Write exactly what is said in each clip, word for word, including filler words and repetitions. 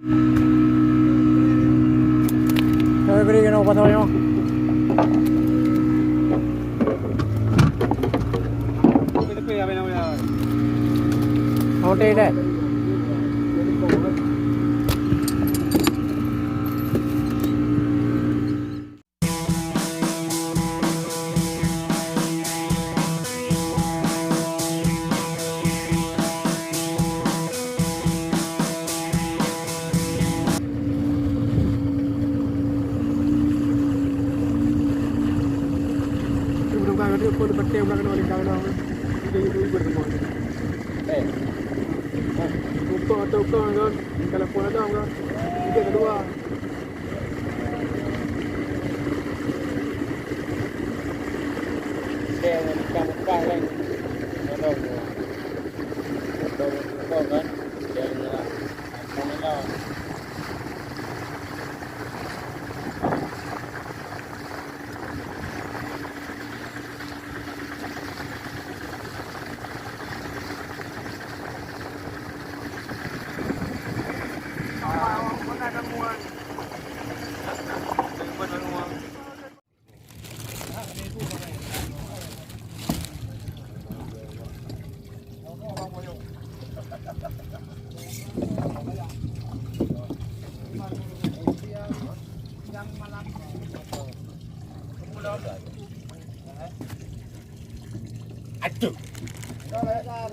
Saya beri kena pasal nyoh. Oke deh. Eh. Tukang atau tukang kan? Kalau pun ada kan? Tiga kedua. Aduh. Go, go, go, go.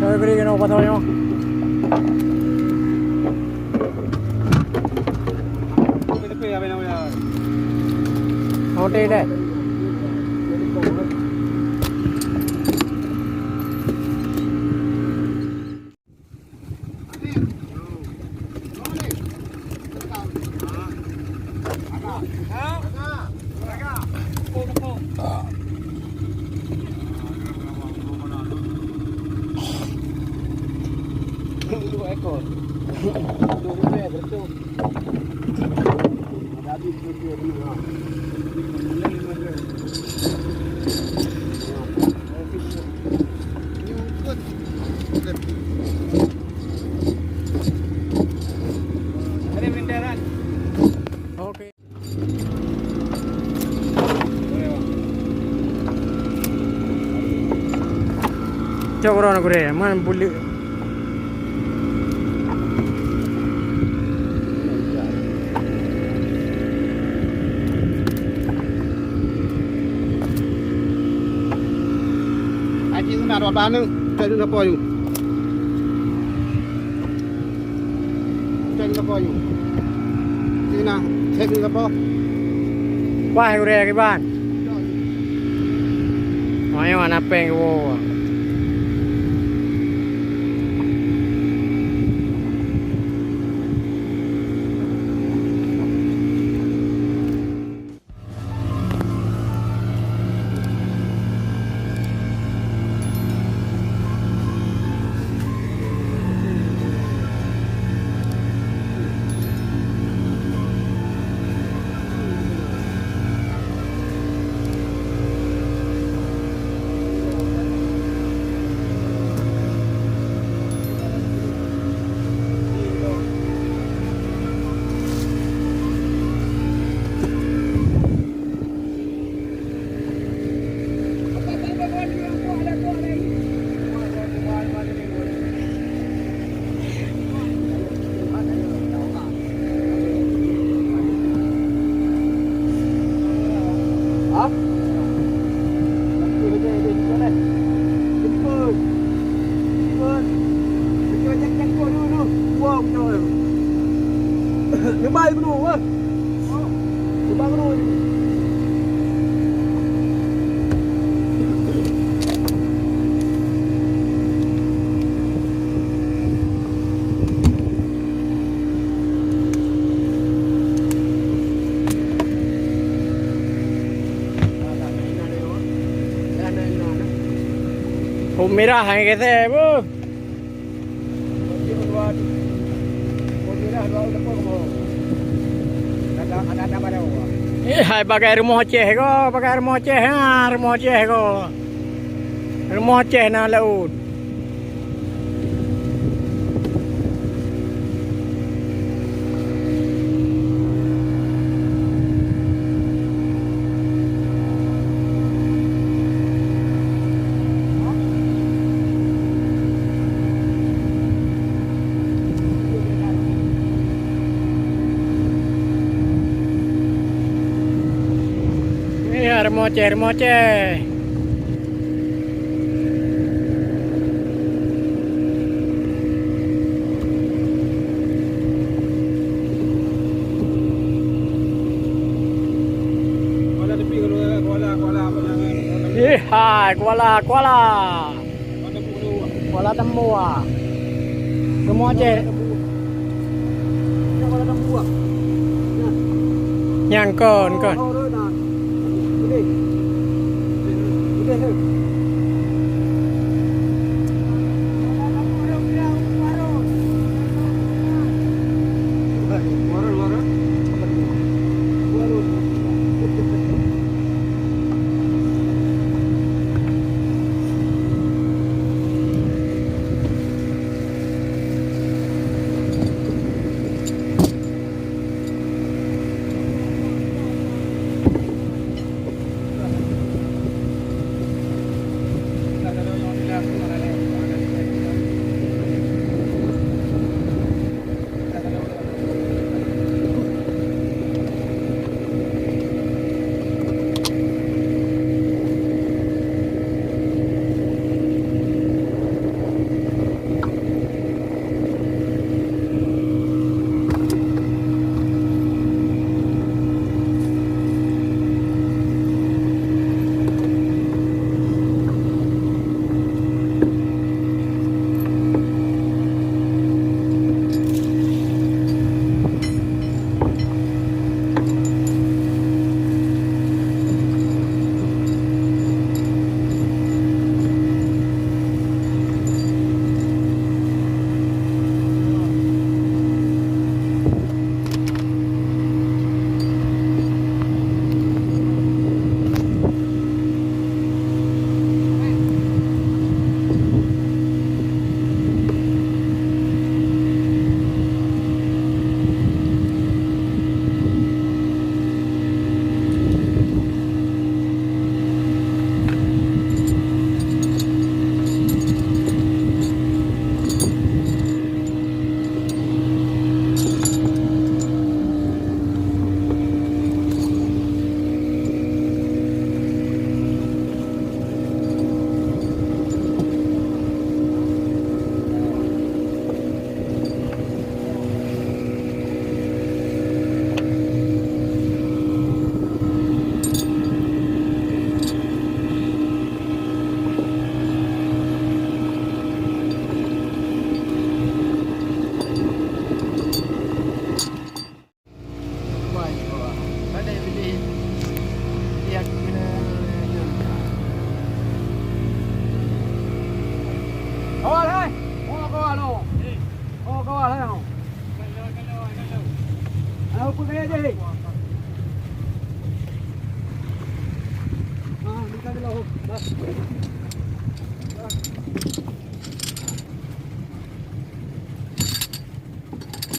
Saya beri kena pasal nyoh. Oke deh. Dua ekor. Dua ekor. Oke. Cok orang gureh, man bulik. Haji Suna dua belas aneuk, cok deungon sapo nyoe? Cok deungon sapo nyoe? Sina, cok deungon sapo? Wah, udah kiban. Ayo anak peng wo. Nyebai gunong, weh. Nyebai gunong. Kok mirah hai kese, bu. Eh, hai bagai rumoh Aceh ko, bagai rumoh Aceh, ha, rumoh Aceh ko. Rumoh Aceh na laôt. Iya, rumoh Aceh, rumoh Aceh. Ih, hai, kuala, kuala. Kuala Tambua. Rumoh Aceh. Nyang kon, kon. Awal hai. Oh, kawal oh. Oh, kawal hai. Ayo, pun kaya je. Ah, buka dulu. Bas.